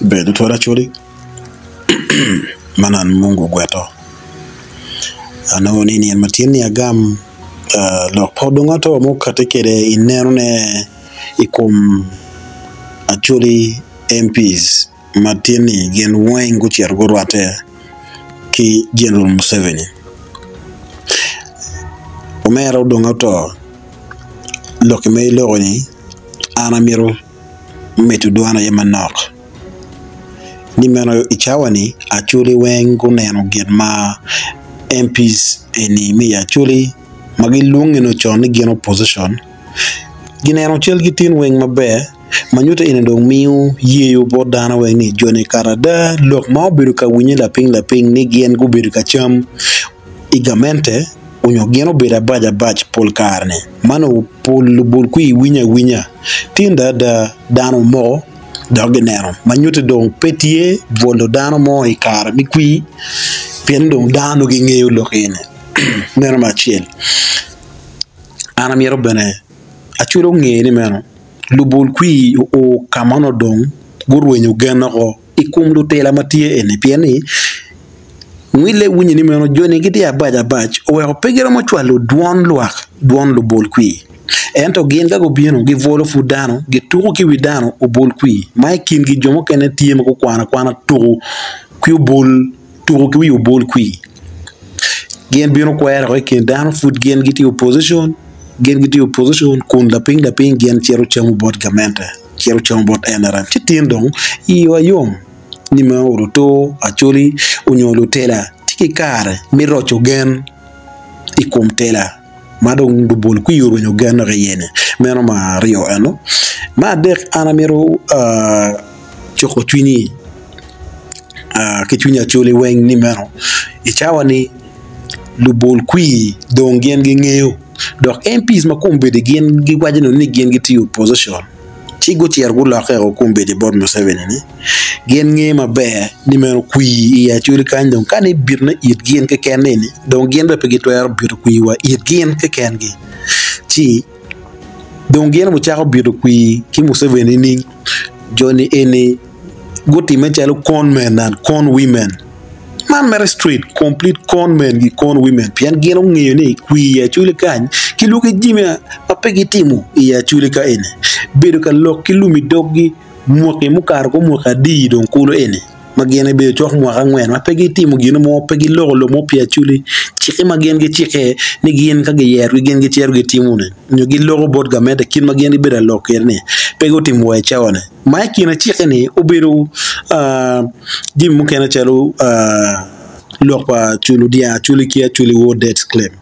Ber tutwal Acholi man an Mungu Ogweto anongo ni nino ma tye ni agam lok pa Odonga Otto ma okati kwede i nenone i kom Acholi MPs ma tye ni gin weng gucito gurwatte ki General Museveni. Omera Odonga Otto lok ma iloko ni an amito medo dwan aye manok ni meno i cawa ni Acholi weng guneno gin ma MPs eni me i Acholi ma gilwonge nongo con ni gin opposition gineno cal ki tin weng maber ma nyuto eni dong miyo yeyo bot dano weng ni joni kara ada lok ma obedo ka winye lapiny lapiny ni gin gubedo ka cam i gamente onyo gin obedo abac abac pol kare-ni man pol lubol kwir winyo awinya tin dong ada dano omoko dok gineno ma nyutti dong pe tye bwolo dano mo i kare me kwir pien dong dano gingeyo lok eni meno me acel. An amito bene acwalo nge ni meno lubol kwir oo ka ma onongo dong gurwenyo gen woko i kom lutela ma tye eni pien ni Wille winyo ni meno joni gitye abac abac oweko pe giromo cwalo dwon lwak, dwon lubol kwir. Ento gin ka gubino gibwolo pud dano, gituko ki wi dano obol kwir, ma i kingi jo mukene tye ma gukwano akwana tuko ki obol, tuko ki wi obol kwir. Gin bino kwero i kin dano pud gin gitye i opposition, gin gitye i opposition kun lapiny lapiny gin cito camo bot gamente, cito camo bot NRM. Ci tin dong iwa yom. ni meno lutur, acholi onyo lutela tye ki kare me roco gen i kom tela ma dong lubol kwir orwenyo gen dok iye ni meno me aryo eno. Me adek an amito cuko cwinyi ki cwiny acholi weng ni meno i cawa ni lubol kwir dong gin gingeyo dok MPs ma kombeddi gin giwaco ni gin gitye i opposition ci gucito gulokke o kombeddi bot Museveni ni gin nge maber ni meno kwir i Acholi kany dong ka ni bitone it gin keken ni dong gin bene pe gitwero bito kwir wa it gin keken gi ci dong gin gucako bito kwir ki Museveni nining joni eni gutime calo con men and con women. Man mere straight complete con men ki con women pien gin ongeyo ni kwir i acholi kany ki lwaki jami ma pe gitimo i acholi ka eni bedo ka lok ki lum i doggi mwaki mukato kor mwaki adi dong kulu eni ma gin gibedo cok mwaka angwen ma pe gitimo gin mo pe giloko lok mo pi acholi cikke ma gin gicikke ni gin ka giyerogi gin gicito gitimo ni nyo giloko bot gamente kit ma gin gibedo ka lok kwede ni pe gutimo wa i cawa ni. Ma i kine cikke-ni obedo jami mukene calo lok pa culo dyang acwali ki acwali war death claim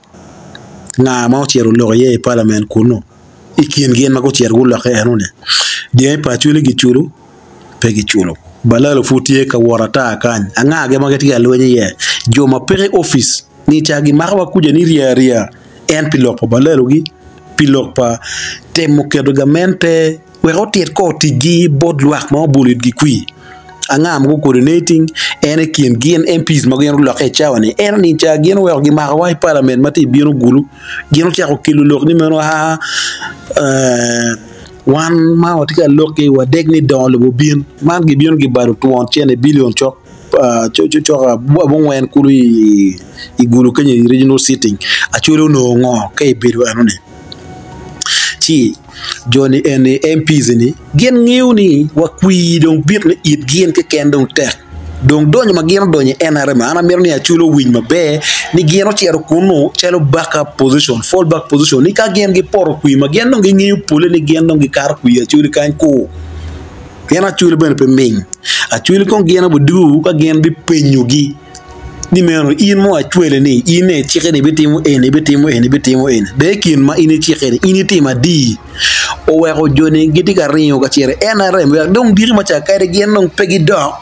nga ma ocito oloko iye i palament kunu i kin gin ma gucito gulokke enoni dyangi pa acwali giculo pe giculo balalo pud tye ka wot ata kany angagi ma gitye ka lweny iye jo ma peke i opic ni ca gimakowa kuca ni rye aryeya en pi lok pa balalogi pi lok pa temo keto gamente Wek otit kor ticgi bot lwak ma obolo itgi kwir. Anga ma gu-coordinating en i kin gin MPs ma gin olokke i cawa ni? Ento ni ca gin oweko gimakowa i parliament ma tye i bino Gulu. Gin ocako kelo lok ni meno aa wan ma watye ka lok-ki wadek ni dongo lobo obin. Man gibino gibalo twon cene billion cok cok abongwen kulu i Gulu kenyo i regional sitting. Acholi onongo ngo ka ibedo enoni? Ci Jo-ni eni MPs ni gin ngeyo ni wa kwir dong bit ni it gin keken dong tek dong donyo ma gin odonyo i NRM an amito ni Acholi owiny maber ni gin ocito kunu calo back up position fall back position ni ka gin gipoto kwir ma gin dong gingeyo pole ni gin dong gikato kwir Acholi kany kur pien Acholi bene pe ming Acholi kong gin obidugu ka gin bipenyogi. Ni meno, in mo acwele ni, in aye icikke ni ibitimo eni, ibitimo eni, ibitimo eni. Dong i kin ma in icikke-ni, in itimo adi? Oweko joni gitye ka ringo ka cito i NRM wek dong diki ma ca kadi gin dong pe gidok,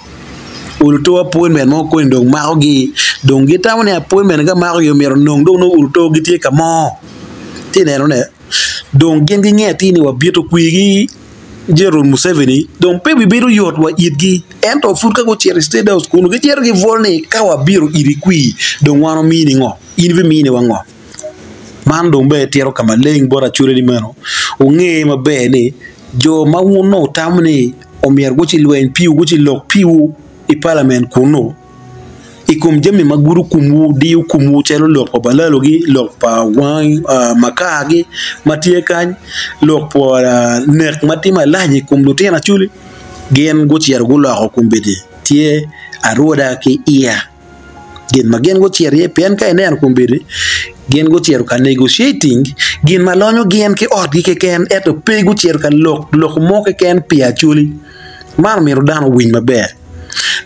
oluto appointment mo koni dong makogi. Dong gitamo ni appointment ka makogi omyero onong dong nongo oluto gitye ka mo. Itye ka nenone? Dong gin gingeyo atir ni wabito kwirgi General Museveni dong pe bibedo yot wa itgi ento pud ka gucito i state house kunu gicito gibwol ni ka wabito iti kwir dong wan wamini ngo? In ibiminiwa ngo? Man dong bene tito ka maleng bot Acholi ni meno wunge maber ni jo ma wun nongo wutamo ni. Omyero gucilweny piwu, gucilok piwu i palament kunnu i kom jami ma gudo komwu, diyo komwu calo lok pa balalogi, lok pa wangi makargi ma tye kany, lok pa nek ma tye malac i kom lutino acoli. Gin gucito guloko kombeddi tye arwoda ki iya. Gin ma gin gucito iye pien ka ineno kombeddi gin gucito ka negotiating gin ma lonyo gin ki otgi keken ento pe gucito ka lok lok mo keken pi Acholi. Man omyero dano owiny maber.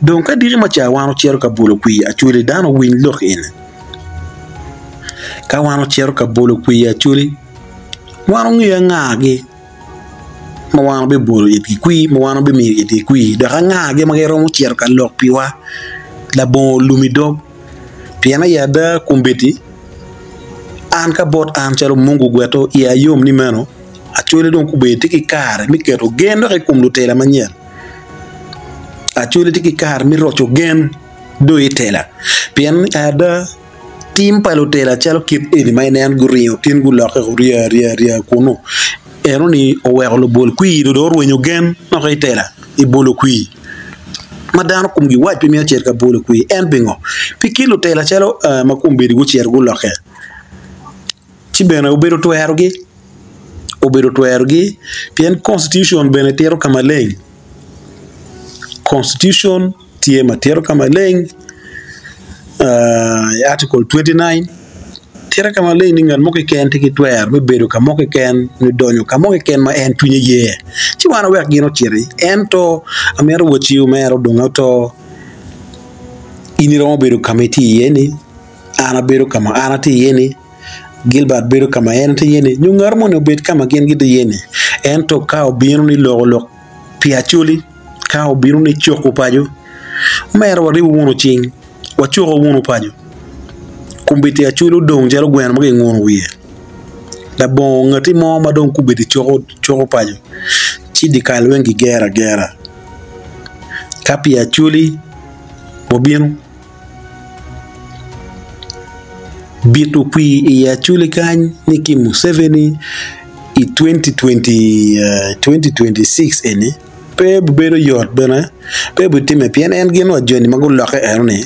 Dong ka diki maca wan ocito ka bolo kwir Acholi dano owiny lok eni. Ka wan ocito ka bolo kwir Acholi wan ongeyo angagi. ma wan wabibolo itgi kwir ma wan wabimiyo itgi kwir dok angagi ma giromo cito ka lok piwa labongo lum i dog pien aye ada kombeddi an ka bot an calo Mungu ogweto iya yom ni meno Acholi dong gubedo tye ki kare me keto gen dok i kom lutela manyen Acholi tye ki kare me roco gen dong i tela pien ada Tim pa lutela calo kit eni ma ineno guringo tin gulokke orye aryeya aryeya kunu enoni oweko lubol kwir dong orwenyo gen dok i tela i bolo kwir ma dano komgi wac pe mito cito ka bolo kwir en pingo? Pi kit lutela calo ma kombeddi gucito gulokke ci bene obedo twerogi obedo twerogi pien constitution bene tito ka maleng constitution tye ma tito ka maleng i article 29 tito ka maleng ni ngat mo keken tye ki twero me bedo ka mo keken nyo donyo ka mo keken ma en cwinye ye ci wan wek gin ociti ento amito wacci omera odong oto in iromo bedo ka ma itye iye ni an abedo ka ma an atye iye ni Gilbert bedo ka ma en tye iye ni nyo ngat moni obed ka ma gin gitye iye ni ento ka obino ni loko lok pi Acholi Ka obino ni coko paco, omera waribo wunu cing, wacoko wunu paco. Kombeddi Acholi odong calo gweno ma kinguno wiye labongo ngati mo ma dong kombeddi coko coko paco ci dyekal weng gigero agera. Ka pi Acholi wabino bito kwir i Acholi kany ni ki Museveni i 2026 eni. Pe bibedo yot bene, pe obitimme pien en gin wa joni ma gulokke eno-ni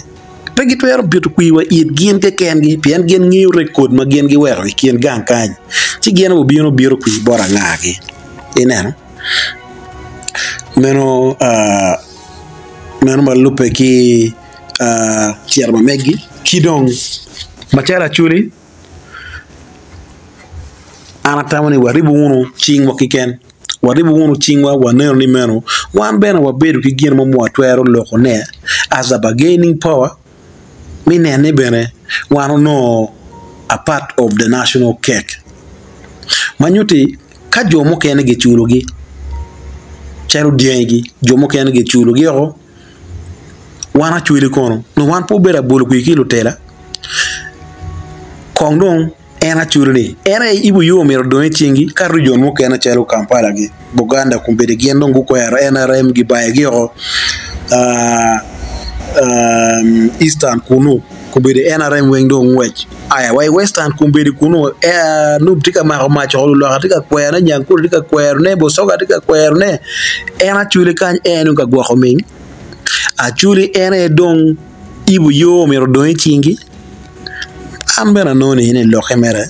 pe gitwero bito kwir wa it gin kekengi pien gin ngiyo rekod ma gin giweko i kin gang kany ci gin obibino bito kwir bot angagi. Ineno? Meno meno ma lubbe ki cito ma megi ki dong macalo Acholi an atamo ni waribo wunu cingwa keken. Waribo wunu cingwa waneno ni meno wan bene wabedo ki gin mo ma watwero lokone as a bargaining power me neno ni bene wan onongo a part of the national cake ma nyutti ka jo mukene giculogi calo dyangigi jo mukene giculogi woko wan acwali kono nongo wan pe wabedo abolo kwir ki lutela kong dong En aculo ni, En aye ibo yo myero odong i cingi, kato jo mukene calo Kampala ki Buganda kombeddi gin dong gukwero NRM gibayogi oko Eastern kunu kombeddi NRM weng dong ongwec aya wa i Western kombeddi kunu NUP tye ka mako mac oko luloka tye ka kwerone Nyankole tye ka kwerone Busoga tye ka kwerone en aculi kany en aye ka gwoko ming aculi en aye dong ibo yo myero odong i cingi. An bene anongo ni eni lokke mere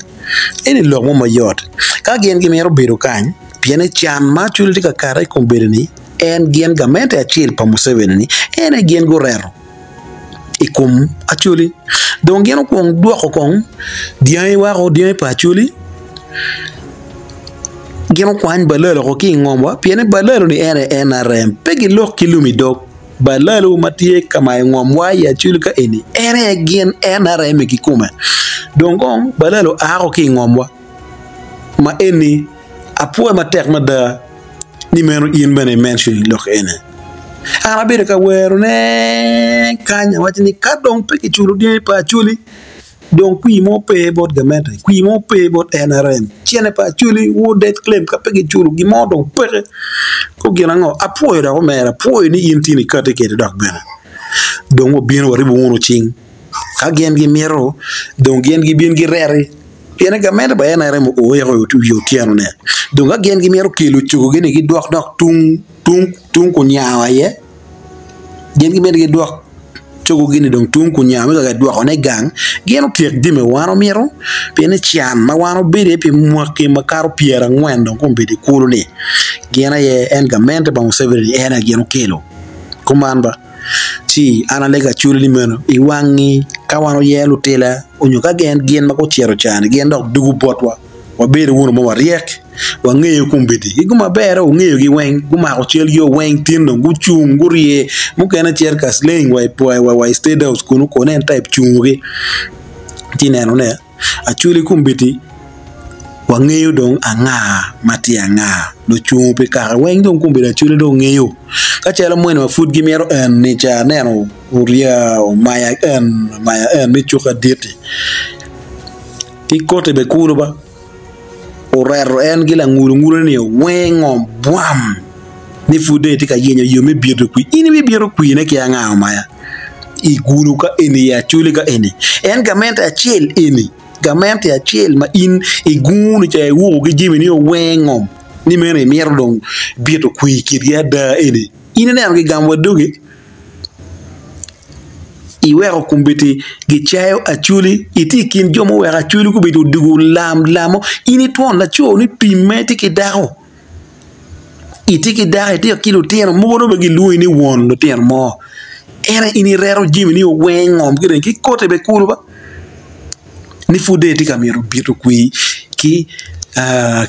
eni lok mo mayot ka gin gimito bedo kany pien ni can ma Acholi tye ka kate i kom bedo-ni en gin gamente acel pa Museveni-ni en aye gin gureto i kom Acholi dong gin okwong dwoko kong dyangi woko dyangi pa Acholi gin okwany balalo woko ki i ngomwa pien ni balalo-ni en aye NRM pe gilok ki lum i dog. Balalu ma tye ka mayo ngom wa i Acholi ka eni en aye gin NRM kikome. Dong kong balalu aako ki i ngomwa ma eni apwoyo matek mada ni meno in bene i mention lok eni. An abedo ka werone kany awaco ni ka dong pe kiculo dyangi pa Acholi Dong kwir mo pe bot gamente, kwir mo pe bot NRM, cene pa Acholi woo death claim ka pe giculo gin mo dong peke. Ko gin ango? Apwoyo dok omera, apwoyo ni in tye ikati kwede dok bene. Dong wabino waribo wunu cing. Ka gin gimito, dong gin gibin gireti. Pien gamente pa NRM oo yako i wi otyeno ne. Dong ka gin gimito kelo cogogi ni gidwok dok tung. tung kunyango aye gin gimito gidwok cogogi-ni dong tung kunyango me ka gidwokone gang gin otyek jami wan omito pien ni can ma wan obedo iye pi mwaki makato pyerangwen dong kombeddi kulu-ni gin aye en gamente pa Museveni en aye gin okelo kuman ba ci an alego acwali ni meno i wangi ka wan oye lutela nyo ka gin gin ma gucito cani gin dok dugo botwa. Wabedo wunu ma waryek, wangeyo kombeddi ki guma berre wungeyogi weng, gumako calgi weng tin dong gucung gurye mukene cito ka slaying wa i state house kunu kono en type cungogi ci inenone actually kombeddi wangeyo dong anga ma tye anga lucungo pi kaka weng dong kombeddi actually dong ngeyo ka calo moni ma pud gimito eni ca aneno orya omaya en omaya en me cuk adit-ti. Ki koti bene kulu ba oreto en ki langulungulu ni weng ngom bwam ni pud dong itye ka yenyo yo me bito kwir in ibibito kwirne ki anga maya i gulu ka eni i acholi ka eni en gamente acel eni gamente acel ma in igungu ni ca iwuko ki jami ni weng ngom ni meno imito dong bito kwir kitgi ada eni in ineno gigamo wa dogi. Iweko kombeddi gicayo Acholi, itye i kin jo muweko Acholi gubedo odoko lam lamo. In itwon laco ni pimme tye ki dako, itye ki dako itye ki lutino mogo dong bene gilwongi ni won lutino mo ento in ireto jamini weng ngom gire ki koti bene kulu ba ni pud dong itye ka mito bito kwir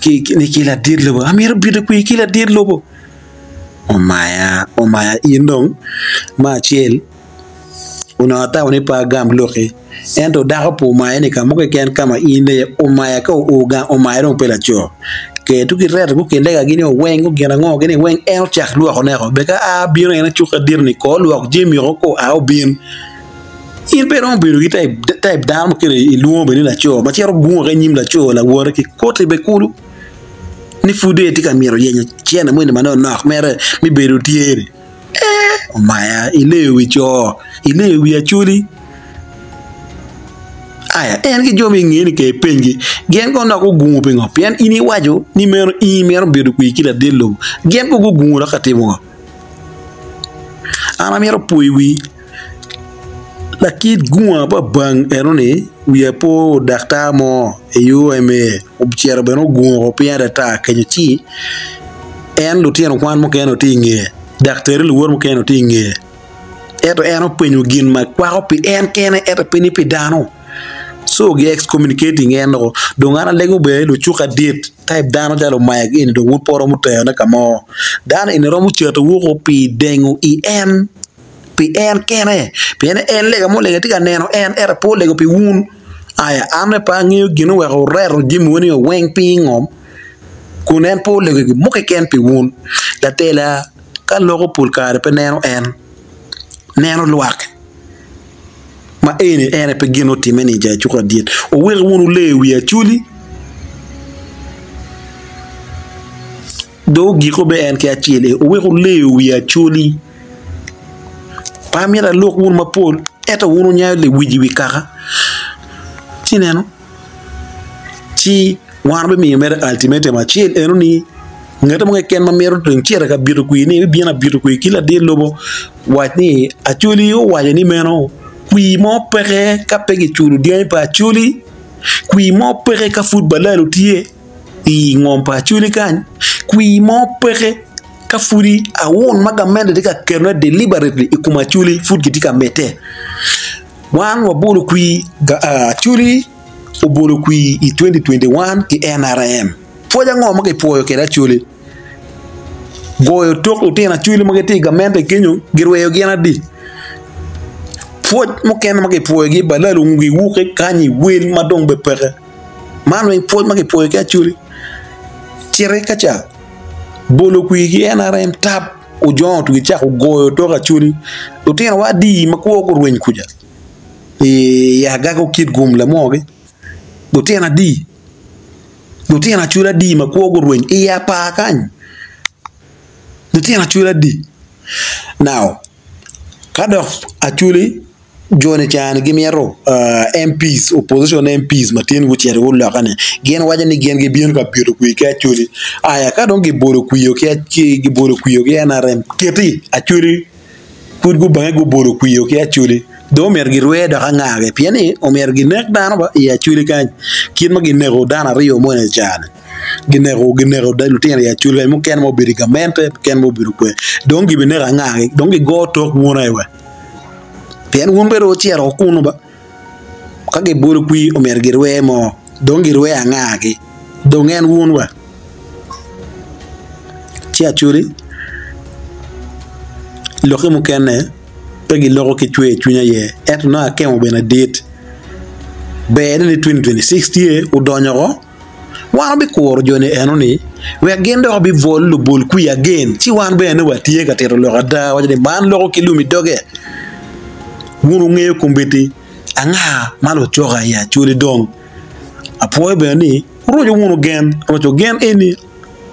ki ladit lobo amito bito kwir ki ladit lobo. Omaya, omaya in dong me acel onongo atamo ni pe agam loki ento dako pa omaya ni ka mo keken ka ma in aye omaya ka oo gang omaya dong pe laco ker tung ki reto gukin legagi ni oweng gin ango gini weng en ocak lwoko ne oko bene ka a bino en cuk adit ni ko olwok jami oko ka oa obin in pe iromo bedo ki type dano mukene ilwongo bene ni laco ma cito gungo ki inyim laco lawote ki koti bene kulu. ni pud dong etye ka mito yenyo cente moni manok nok mere me bedo tye-ni ee omaya ileyo wi co ileyo wi acholi aya en ki jo ma inge-ni kong ipenygi gin kono dok gugungo pingo pien in iwaco ni meno in imito bedo kwir ki ladit lobo gin kono gugungo dok ka timo ngo an amito poyo wi Lakit gunga pa bang enoni wiya po daktar mo i UMA ocito bene ogungo piny adata kenyo ci en lutino kwan mukene tye i ngeye daktari luwote mukene tye i ngeye ento en openyo gin ma kwako pi en kene ento pe ni pi dano so gi excommunicating en woko dong an alego bene lucuk adit type dano calo omaya eni dong wun pe wuromo terone ka mo dano eni romo ceto woko pi dengo i en. pi en kene, pien en lega ma olego tye ka neno en ento pe olego pi wun. Aya, an bene pe angeyo gin oweko wureto jamiwu ni weng piny i ngom, kun en pe olego gin mo keken pi wun. Latela ka loko pol kare pe neno en, neno lwak. Ma eni en aye pe gin otimme ni ja cuka dit. Wuwek wun wuleyo wi Acholi. Dong ogiko be en ki acel e oweko oleyo wi Acholi. Pe amito alok wun mapol ento wun wunyayo lewic i wi kaka. Ci ineno ci wan wabimiyo mere ultimatum acel eno ni ngat mo keken ma mito dong cito ka bito kwir ni ebibino abito kwir ki ladit lobo wac ni Acholi owaco ni meno kwir mo peke ka pe kiculo dyangi pa Acholi kwir mo peke ka pud balalo tye. I ngom pa Acholi kany, kwir mo peke ka pudi awun ma gamente tye ka ketone deliberately i kom Acholi pud gitye ka medde. Wan wabolo kwir, Acholi obolo kwir i 2021 ki NRM. Pwoc ango ma kipwoyo kwede Acholi? Goyo tok lutino Acholi ma gitye i gamente kenyo girweyo gin adi? Pwoc mukene ma kipwoyogi balalo giwuke kany i wel ma dong bene peke. Man weng pwoc ma kipwoyo ki Acholi citi ka ca bolo kwir ki NRM tap ojongo to gicako goyo tok Acholi lutino wa adi ma kwo gurweny kuca i agago kit gum lamwogi lutino adi lutino Acholi adi ma kwo gurweny i apar kany lutino Acholi adi now ka dok Acholi. Jo-ni ca-ni gimito MPs, opposition MPs ma tin gucito gulokke-ni gin waco ni gin gibino ka bito kwir ki Acholi aya ka dong gibolo kwir ki NRM keti Acholi pud gubange gubolo kwir ki Acholi dong omyero girwe dok angagi pien ni omyero ginek dano ba i Acholi kany kit ma gineko dano aryo moni ca-ni. Gineko gineko lutino i Acholi kany mukene ma obedo i gamente mukene ma obedo kwe dong gibineko angagi dong gigo tok wun aye wa. Pien wun bene wucito kunu ba, ka gibolo kwir omyero girwe mo, dong girwe angagi? Dong en wun wa? Ci Acholi, lokke mukene pe giloko ki cwer cwiny aye, ento nongo akemo bene dit. Ber ni 2026 tye odonyo oko. Wan wabikuro jo-ni eno-ni wek gin dok gubibwol lubol kwir agen, ci wan bene watye ka tito lok ada, waco ni, 'Man loko ki lum i doge. Wun wungeyo kombeddi anga ma lucoka i Acholi dong. Apwoyo bene ni wuroco wunu gen, roco gen eni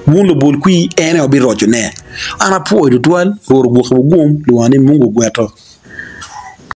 wun lubol kwir en aye wubirocone. An apwoyo tutwal, Rwot ogwoki wugum, lwonga ni Mungu Ogweto.